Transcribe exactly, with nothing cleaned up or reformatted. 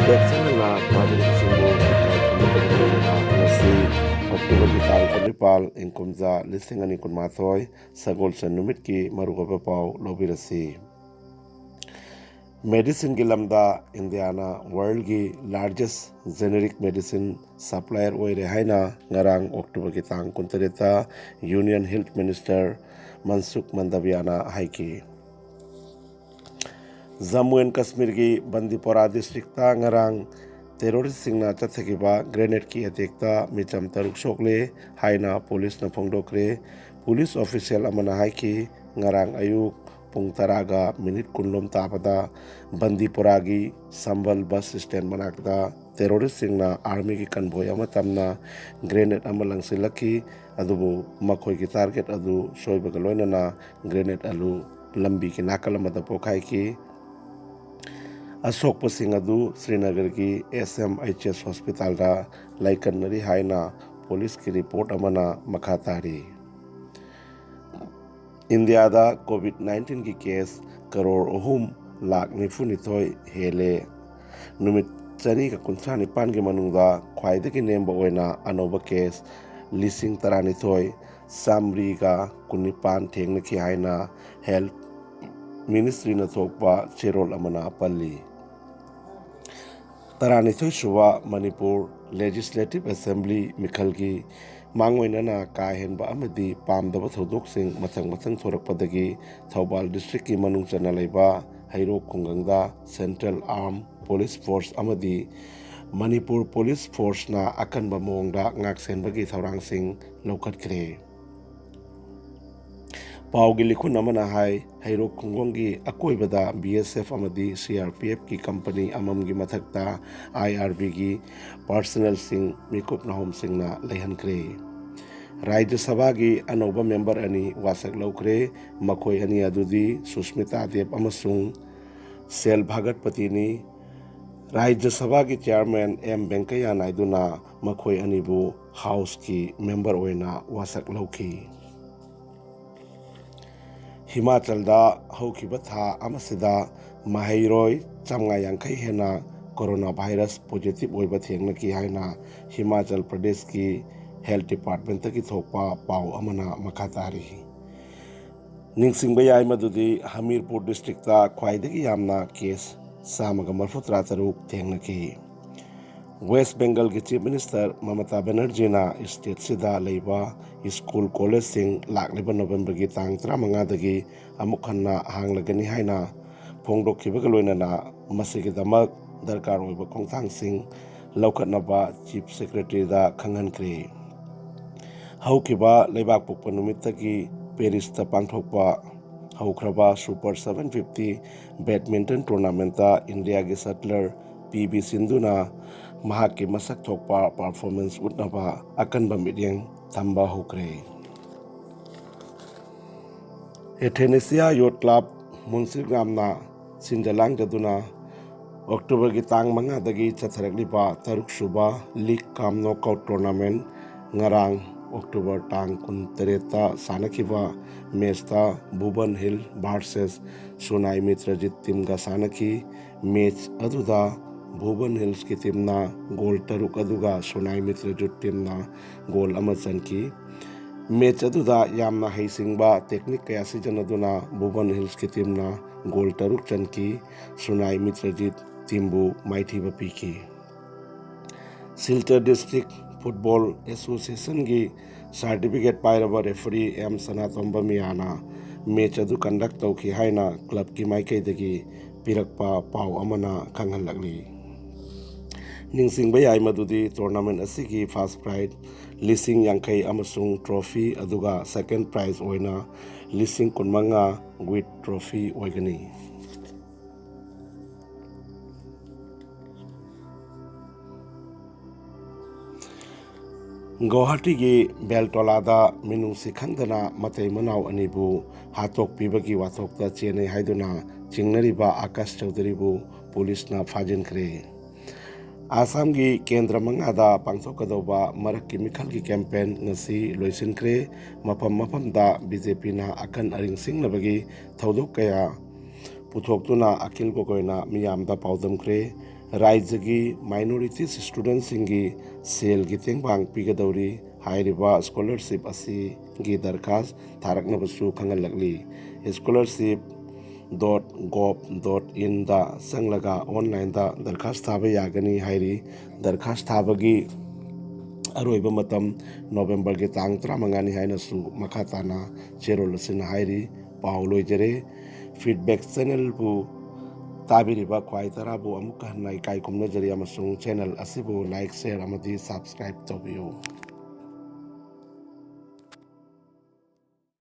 ꯆꯦꯛꯁꯤꯟꯅ ꯄꯥꯕꯤꯔꯤꯕꯁꯤꯡꯕꯨ ꯏꯀꯥꯏ ꯈꯨꯝꯅꯕꯒꯤ ꯂꯣꯏꯅꯅ ꯉꯁꯤ ꯑꯣꯛꯇꯣꯕꯔꯒꯤ ꯇꯥꯡ ꯀꯨꯟꯅꯤꯄꯥꯜ, ꯏꯪ ꯀꯨꯝꯖꯥ ꯂꯤꯁꯤꯡ ꯑꯅꯤ ꯀꯨꯟꯃꯥꯊꯣꯏ, ꯁꯒꯣꯜꯁꯦꯟ ꯅꯨꯃꯤꯠꯀꯤ ꯃꯔꯨꯑꯣꯏꯕ ꯄꯥꯎ ꯂꯧꯕꯤꯔꯁꯤ꯫ ꯃꯦꯗꯤꯁꯤꯟꯒꯤ ꯂꯝꯗ ꯏꯟꯗꯤꯌꯥꯅ ꯋꯥꯔꯜꯒꯤ ꯂꯥꯔꯖꯦꯁ ꯖꯦꯅꯦꯔꯤꯛ ꯃꯦꯗꯤꯁꯤꯟ ꯁꯄ꯭ꯂꯥꯏꯌꯔ ꯑꯣꯏꯔꯦ ꯍꯥꯏꯅ ꯉꯔꯥꯡ ꯑꯣꯛꯇꯣꯕꯔꯒꯤ ꯇꯥꯡ ꯀꯨꯟꯇꯔꯦꯠꯇ ꯌꯨꯅꯤꯌꯟ ꯍꯦꯜꯊ ꯃꯤꯅꯤꯁꯇꯔ ꯃꯟꯁꯨꯈ ꯃꯟꯗꯕꯤꯌꯥꯅ ꯍꯥꯏꯈꯤ꯫ ꯖꯝꯃꯨ ꯑꯦꯟ ꯀꯥꯁꯃꯤꯔꯒꯤ ꯕꯟꯗꯤꯄꯣꯔꯥ ꯗꯤꯁꯇ꯭ꯔꯤꯛꯇ ꯉꯔꯥꯡ ꯇꯦꯔꯣꯔꯤꯁꯁꯤꯡꯅ ꯆꯠꯊꯈꯤꯕ ꯒ꯭ꯔꯦꯅꯦꯗꯀꯤ ꯑꯦꯇꯦꯛꯇ ꯃꯤꯆꯝ ꯇꯔꯨꯛ ꯁꯣꯛꯂꯦ ꯍꯥꯏꯅ ꯄꯨꯂꯤꯁꯅ ꯐꯣꯡꯗꯣꯛꯈ꯭ꯔꯦ꯫ ꯄꯨꯂꯤꯁ ꯑꯣꯐꯤꯁꯤꯌꯦꯜ ꯑꯃꯅ ꯍꯥꯏꯈꯤ, ꯉꯔꯥꯡ ꯑꯌꯨꯛ ꯄꯨꯡ ꯇꯔꯥꯒ ꯃꯤꯅꯤꯠ ꯀꯨꯟꯂꯣꯝ ꯇꯥꯕꯗ ꯕꯟꯗꯤꯄꯣꯔꯥꯒꯤ ꯁꯝꯕꯜ ꯕꯁ ꯁ꯭ꯇꯦꯟ ꯃꯅꯥꯛꯇ ꯇꯦꯔꯣꯔꯤꯁꯁꯤꯡꯅ ꯑꯥꯔꯃꯤꯒꯤ ꯀꯟꯚꯣꯏ ꯑꯃ ꯇꯝꯅ ꯒ꯭ꯔꯦꯅꯦꯗ ꯑꯃ ꯂꯪꯁꯤꯜꯂꯛꯈꯤ꯫ ꯑꯗꯨꯕꯨ ꯃꯈꯣꯏꯒꯤ ꯇꯥꯔꯒꯦꯠ ꯑꯗꯨ ꯁꯣꯏꯕꯒ ꯂꯣꯏꯅꯅ ꯒ꯭ꯔꯦꯅꯦꯗ ꯑꯗꯨ ꯂꯝꯕꯤꯒꯤ ꯅꯥꯀꯜ ꯑꯃꯗ ꯄꯣꯈꯥꯏꯈꯤ꯫ ꯑꯁꯣꯛꯄꯁꯤꯡ ꯑꯗꯨ ꯁ꯭ꯔꯤꯅꯒꯔꯒꯤ ꯑꯦꯁ ꯑꯦꯝ ꯑꯩꯆ ꯑꯦꯁ ꯍꯣꯁꯄꯤꯇꯥꯜꯗ ꯂꯥꯏꯀꯠꯅꯔꯤ ꯍꯥꯏꯅ ꯄꯨꯂꯤꯁꯀꯤ ꯔꯤꯄꯣꯔꯠ ꯑꯃꯅ ꯃꯈꯥ ꯇꯥꯔꯤ꯫ ꯏꯟꯗꯤꯌꯥꯗ ꯀꯣꯚꯤꯗ ꯅꯥꯏꯟꯇꯤꯟꯒꯤ ꯀꯦꯁ ꯀꯔꯣꯔ ꯑꯍꯨꯝ ꯂꯥꯈ ꯅꯤꯐꯨꯅꯤꯊꯣꯏ ꯍꯦꯜꯂꯦ꯫ ꯅꯨꯃꯤꯠ ꯆꯅꯤꯒ ꯀꯨꯟꯊ꯭ꯔꯥ ꯅꯤꯄꯥꯟꯒꯤ ꯃꯅꯨꯡꯗ ꯈ꯭ꯋꯥꯏꯗꯒꯤ ꯅꯦꯝꯕ ꯑꯣꯏꯅ ꯑꯅꯧꯕ ꯀꯦꯁ ꯂꯤꯁꯤꯡ ꯇꯔꯥꯅꯤꯊꯣꯏ ꯆꯥꯃꯔꯤꯒ ꯀꯨꯟꯅꯤꯄꯥꯟ ꯊꯦꯡꯅꯈꯤ ꯍꯥꯏꯅ ꯍꯦꯜꯊ ꯃꯤꯅꯤꯁꯇ꯭ꯔꯤꯅ ꯊꯣꯛꯄ ꯆꯦꯔꯣꯜ ꯑꯃꯅ ꯄꯜꯂꯤ꯫ ꯇꯔꯥꯅꯤꯊꯣꯏ ꯁꯨꯕ ꯃꯅꯤꯄꯨꯔ ꯂꯦꯖꯤꯁꯂꯦꯇꯤꯚ ꯑꯦꯁꯦꯝꯕ꯭ꯂꯤ ꯃꯤꯈꯜꯒꯤ ꯃꯥꯡꯑꯣꯏꯅꯅ ꯀꯥ ꯍꯦꯟꯕ ꯑꯃꯗꯤ ꯄꯥꯝꯗꯕ ꯊꯧꯗꯣꯛꯁꯤꯡ ꯃꯊꯪ ꯃꯊꯪ ꯊꯣꯔꯛꯄꯗꯒꯤ ꯊꯧꯕꯥꯜ ꯗꯤꯁꯇ꯭ꯔꯤꯛꯀꯤ ꯃꯅꯨꯡ ꯆꯟꯅ ꯂꯩꯕ ꯍꯩꯔꯣꯛ ꯈꯨꯡꯒꯪꯗ ꯁꯦꯟꯇ꯭ꯔꯦꯜ ꯑꯥꯔꯝ ꯄꯨꯂꯤꯁ ꯐꯣꯔꯁ ꯑꯃꯗꯤ ꯃꯅꯤꯄꯨꯔ ꯄꯨꯂꯤꯁ ꯐꯣꯔꯁꯅ ꯑꯀꯟꯕ ꯃꯑꯣꯡꯗ ꯉꯥꯛꯁꯦꯟꯕꯒꯤ ꯊꯧꯔꯥꯡꯁꯤꯡ ꯂꯧꯈꯠꯈ꯭ꯔꯦ꯫ ꯄꯥꯎꯒꯤ ꯂꯤꯈꯨꯟ ꯑꯃꯅ ꯍꯥꯏ, ꯍꯩꯔꯣꯛ ꯈꯨꯡꯒꯪꯒꯤ ꯑꯀꯣꯏꯕꯗ ꯕꯤ ꯑꯦꯁ ꯑꯦꯐ ꯑꯃꯗꯤ ꯁꯤ ꯑꯥꯔ ꯄꯤ ꯑꯦꯐꯀꯤ ꯀꯝꯄꯅꯤ ꯑꯃꯃꯝꯒꯤ ꯃꯊꯛꯇ ꯑꯥꯏ ꯑꯥꯔ ꯕꯤꯒꯤ ꯄꯥꯔꯁꯅꯦꯜꯁꯤꯡ ꯃꯤꯀꯨꯞ ꯅꯥꯍꯣꯝꯁꯤꯡꯅ ꯂꯩꯍꯟꯈ꯭ꯔꯦ꯫ ꯔꯥꯖ꯭ꯌ ꯁꯚꯥꯒꯤ ꯑꯅꯧꯕ ꯃꯦꯝꯕꯔ ꯑꯅꯤ ꯋꯥꯁꯛ ꯂꯧꯈ꯭ꯔꯦ꯫ ꯃꯈꯣꯏ ꯑꯅꯤ ꯑꯗꯨꯗꯤ ꯁꯨꯁꯃꯤꯇꯥ ꯗꯦꯕ ꯑꯃꯁꯨꯡ ꯁꯦꯜ ꯚꯥꯒꯠꯄꯇꯤꯅꯤ꯫ ꯔꯥꯖ꯭ꯌ ꯁꯚꯥꯒꯤ ꯆꯤꯌꯥꯔꯃꯦꯟ ꯑꯦꯝ ꯚꯦꯡꯀꯩꯌꯥ ꯅꯥꯏꯗꯨꯅ ꯃꯈꯣꯏ ꯑꯅꯤꯕꯨ ꯍꯥꯎꯁꯀꯤ ꯃꯦꯝꯕꯔ ꯑꯣꯏꯅ ꯋꯥꯁꯛ ꯂꯧꯈꯤ꯫ ꯍꯤꯃꯥꯆꯜꯗ ꯍꯧꯈꯤꯕ ꯊꯥ ꯑꯃꯁꯤꯗ ꯃꯍꯩꯔꯣꯏ ꯆꯥꯝꯃꯉꯥ ꯌꯥꯡꯈꯩ ꯍꯦꯟꯅ ꯀꯣꯔꯣꯅꯥ ꯚꯥꯏꯔꯁ ꯄꯣꯖꯤꯇꯤꯚ ꯑꯣꯏꯕ ꯊꯦꯡꯅꯈꯤ ꯍꯥꯏꯅ ꯍꯤꯃꯥꯆꯜ ꯄ꯭ꯔꯗꯦꯁꯀꯤ ꯍꯦꯜꯊ ꯗꯤꯄꯥꯔꯠꯃꯦꯟꯇꯒꯤ ꯊꯣꯛꯄ ꯄꯥꯎ ꯑꯃꯅ ꯃꯈꯥ ꯇꯥꯔꯤ꯫ ꯅꯤꯡꯁꯤꯡꯕ ꯌꯥꯏ ꯃꯗꯨꯗꯤ ꯍꯃꯤꯔꯄꯨꯔ ꯗꯤꯁꯇ꯭ꯔꯤꯛꯇ ꯈ꯭ꯋꯥꯏꯗꯒꯤ ꯌꯥꯝꯅ ꯀꯦꯁ ꯆꯥꯝꯃꯒ ꯃꯔꯐꯨ ꯇꯔꯥ ꯇꯔꯨꯛ ꯊꯦꯡꯅꯈꯤ꯫ ꯋꯦꯁ ꯕꯦꯡꯒꯜꯒꯤ ꯆꯤꯐ ꯃꯤꯅꯤꯁꯇꯔ ꯃꯃꯇꯥ ꯕꯦꯅꯔꯖꯤꯅ ꯁ꯭ꯇꯦꯠꯁꯤꯗ ꯂꯩꯕ ꯁ꯭ꯀꯨꯜ ꯀꯣꯂꯦꯖꯁꯤꯡ ꯂꯥꯛꯂꯤꯕ ꯅꯣꯕꯦꯝꯕꯔꯒꯤ ꯇꯥꯡ ꯇꯔꯥꯃꯉꯥꯗꯒꯤ ꯑꯃꯨꯛ ꯍꯟꯅ ꯍꯥꯡꯂꯒꯅꯤ ꯍꯥꯏꯅ ꯐꯣꯡꯗꯣꯛꯈꯤꯕꯒ ꯂꯣꯏꯅꯅ ꯃꯁꯤꯒꯤꯗꯃꯛ ꯗꯔꯀꯥꯔ ꯑꯣꯏꯕ ꯈꯣꯡꯊꯥꯡꯁꯤꯡ ꯂꯧꯈꯠꯅꯕ ꯆꯤꯐ ꯁꯦꯀ꯭ꯔꯦꯇꯔꯤꯗ ꯈꯪꯍꯟꯈ꯭ꯔꯦ꯫ ꯍꯧꯈꯤꯕ ꯂꯩꯕꯥꯛ ꯄꯣꯛꯄ ꯅꯨꯃꯤꯠꯇꯒꯤ ꯄꯦꯔꯤꯁꯇ ꯄꯥꯡꯊꯣꯛꯄ ꯍꯧꯈ꯭ꯔꯕ ꯁꯨꯄꯔ ꯁꯚꯦꯟ ꯐꯤꯐꯇꯤ ꯕꯦꯗꯃꯤꯟꯇꯟ ꯇꯣꯔꯅꯥꯃꯦꯟꯇ ꯏꯟꯗꯤꯌꯥꯒꯤ ꯁꯠꯂꯔ ꯄꯤ ꯕꯤ ꯁꯤꯟꯙꯨꯅ ꯃꯍꯥꯛꯀꯤ ꯃꯁꯛ ꯊꯣꯛꯄ ꯄꯔꯐꯣꯔꯃꯦꯟꯁ ꯎꯠꯅꯕ ꯑꯀꯟꯕ ꯃꯤꯠꯌꯦꯡ ꯊꯝꯕ ꯍꯧꯈ꯭ꯔꯦ꯫ ꯑꯦꯊꯦꯅꯦꯁꯤꯌꯥ ꯌꯣꯠ ꯀ꯭ꯂꯕ ꯃꯨꯟꯁꯤꯔꯒ꯭ꯔꯥꯝꯅ ꯁꯤꯟꯖ ꯂꯥꯡꯖꯗꯨꯅ ꯑꯣꯛꯇꯣꯕꯔꯒꯤ ꯇꯥꯡ ꯃꯉꯥꯗꯒꯤ ꯆꯠꯊꯔꯛꯂꯤꯕ ꯇꯔꯨꯛ ꯁꯨꯕ ꯂꯤꯒ ꯀꯝ ꯅꯣꯛꯑꯥꯎꯠ ꯇꯣꯔꯅꯥꯃꯦꯟ ꯉꯔꯥꯡ ꯑꯣꯛꯇꯣꯕꯔ ꯇꯥꯡ ꯀꯨꯟꯇꯔꯦꯠꯇ ꯁꯥꯟꯅꯈꯤꯕ ꯃꯦꯆꯇ ꯚꯨꯕꯟ ꯍꯤꯜ ꯚꯥꯔꯁꯦꯁ ꯁꯨꯅꯥꯏ ꯃꯤꯇ꯭ꯔꯖꯤꯠ ꯇꯤꯝꯒ ꯁꯥꯟꯅꯈꯤ꯫ ꯃꯦꯆ ꯑꯗꯨꯗ ꯚꯨꯕꯟ ꯍꯤꯜꯁꯀꯤ ꯇꯤꯝꯅ ꯒꯣꯜ ꯇꯔꯨꯛ ꯑꯗꯨꯒ ꯁꯨꯅꯥꯏ ꯃꯤꯇ꯭ꯔꯖꯤꯠ ꯇꯤꯝꯅ ꯒꯣꯜ ꯑꯃ ꯆꯟꯈꯤ꯫ ꯃꯦꯆ ꯑꯗꯨꯗ ꯌꯥꯝꯅ ꯍꯩꯁꯤꯡꯕ ꯇꯦꯛꯅꯤꯛ ꯀꯌꯥ ꯁꯤꯖꯤꯟꯅꯗꯨꯅ ꯚꯨꯕꯟ ꯍꯤꯜꯁꯀꯤ ꯇꯤꯝꯅ ꯒꯣꯜ ꯇꯔꯨꯛ ꯆꯟꯈꯤ꯫ ꯁꯨꯅꯥꯏ ꯃꯤꯇ꯭ꯔꯖꯤꯠ ꯇꯤꯝꯕꯨ ꯃꯥꯏꯊꯤꯕ ꯄꯤꯈꯤ꯫ ꯁꯤꯜꯆꯔ ꯗꯤꯁꯇ꯭ꯔꯤꯛ ꯐꯨꯠꯕꯣꯜ ꯑꯦꯁꯣꯁꯤꯌꯦꯁꯟꯒꯤ ꯁꯥꯔꯇꯤꯐꯤꯀꯦꯠ ꯄꯥꯏꯔꯕ ꯔꯦꯐꯔꯤ ꯑꯦꯝ ꯁꯅꯥꯇꯣꯝꯕ ꯃꯤꯌꯥꯅ ꯃꯦꯆ ꯑꯗꯨ ꯀꯟꯗꯛ ꯇꯧꯈꯤ ꯍꯥꯏꯅ ꯀ꯭ꯂꯕꯀꯤ ꯃꯥꯏꯀꯩꯗꯒꯤ ꯄꯤꯔꯛꯄ ꯄꯥꯎ ꯑꯃꯅ ꯈꯪꯍꯜꯂꯛꯂꯤ꯫ ꯅꯤꯡꯁꯤꯡꯕ ꯌꯥꯏ ꯃꯗꯨꯗꯤ ꯇꯣꯔꯅꯥꯃꯦꯟ ꯑꯁꯤꯒꯤ ꯐꯥꯔꯁ ꯄ꯭ꯔꯥꯏꯖ ꯂꯤꯁꯤꯡ ꯌꯥꯡꯈꯩ ꯑꯃꯁꯨꯡ ꯇ꯭ꯔꯣꯐꯤ ꯑꯗꯨꯒ ꯁꯦꯀꯦꯟ ꯄ꯭ꯔꯥꯏꯖ ꯑꯣꯏꯅ ꯂꯤꯁꯤꯡ ꯀꯨꯟꯃꯉꯥ ꯋꯤꯠ ꯇ꯭ꯔꯣꯐꯤ ꯑꯣꯏꯒꯅꯤ꯫ ꯒꯧꯍꯥꯇꯤꯒꯤ ꯕꯦꯜꯇꯣꯂꯥꯗ ꯃꯤꯅꯨꯡꯁꯤ ꯈꯪꯗꯅ ꯃꯇꯩ ꯃꯅꯥꯎ ꯑꯅꯤꯕꯨ ꯍꯥꯠꯇꯣꯛꯄꯤꯕꯒꯤ ꯋꯥꯊꯣꯛꯇ ꯆꯦꯟꯅꯩ ꯍꯥꯏꯗꯨꯅ ꯆꯤꯡꯅꯔꯤꯕ ꯑꯥꯀꯥꯁ ꯆꯧꯙꯨꯔꯤꯕꯨ ꯄꯨꯂꯤꯁꯅ ꯐꯥꯖꯤꯟꯈ꯭ꯔꯦ꯫ ꯑꯁꯥꯝꯒꯤ ꯀꯦꯟꯗ꯭ꯔ ꯃꯉꯥꯗ ꯄꯥꯡꯊꯣꯛꯀꯗꯧꯕ ꯃꯔꯛꯀꯤ ꯃꯤꯈꯜꯒꯤ ꯀꯦꯝꯄꯦꯟ ꯉꯁꯤ ꯂꯣꯏꯁꯤꯟꯈ꯭ꯔꯦ꯫ ꯃꯐꯝ ꯃꯐꯝꯗ ꯕꯤ ꯖꯦ ꯄꯤꯅ ꯑꯀꯟ ꯑꯔꯤꯡ ꯁꯤꯡꯅꯕꯒꯤ ꯊꯧꯗꯣꯛ ꯀꯌꯥ ꯄꯨꯊꯣꯛꯇꯨꯅ ꯑꯈꯤꯜ ꯒꯣꯒꯣꯏꯅ ꯃꯤꯌꯥꯝꯗ ꯄꯥꯎꯗꯝꯈ꯭ꯔꯦ꯫ ꯔꯥꯏꯖ꯭ꯌꯒꯤ minorities studentꯁꯤꯡꯒꯤ ꯁꯦꯜꯒꯤ ꯇꯦꯡꯕꯥꯡ ꯄꯤꯒꯗꯧꯔꯤ꯫ ꯍꯥꯏꯔꯤꯕ scholarship ꯑꯁꯤꯒꯤ ꯗꯔꯈꯥꯁ ꯊꯥꯔꯛꯅꯕꯁꯨ ꯈꯪꯍꯜꯂꯛꯂꯤ꯫ Scholarship dot gov dot inꯗ ꯆꯪꯂꯒ onlineꯗ ꯗꯔꯈꯥꯁ ꯊꯥꯕ ꯌꯥꯒꯅꯤ ꯍꯥꯏꯔꯤ꯫ ꯗꯔꯈꯥꯁ ꯊꯥꯕꯒꯤ ꯑꯔꯣꯏꯕ ꯃꯇꯝ Novemberꯒꯤ ꯇꯥꯡ ꯇꯔꯥꯃꯉꯥꯅꯤ ꯍꯥꯏꯅꯁꯨ ꯃꯈꯥ ꯇꯥꯅ ꯆꯦꯔꯣꯜ ꯑꯁꯤꯅ ꯍꯥꯏꯔꯤ꯫ ꯄꯥꯎ ꯂꯣꯏꯖꯔꯦ꯫ Feedback channelꯕꯨ ꯇꯥꯕꯤꯔꯤꯕ ꯈ꯭ꯋꯥꯏ ꯇꯔꯥꯕꯨ ꯑꯃꯨꯛꯀ ꯍꯟꯅ ꯏꯀꯥꯏ ꯈꯨꯝꯅꯖꯔꯤ ꯑꯃꯁꯨꯡ channel ꯑꯁꯤꯕꯨ like, share ꯑꯃꯗꯤ subscribe ꯇꯧꯕꯤꯌꯨ꯫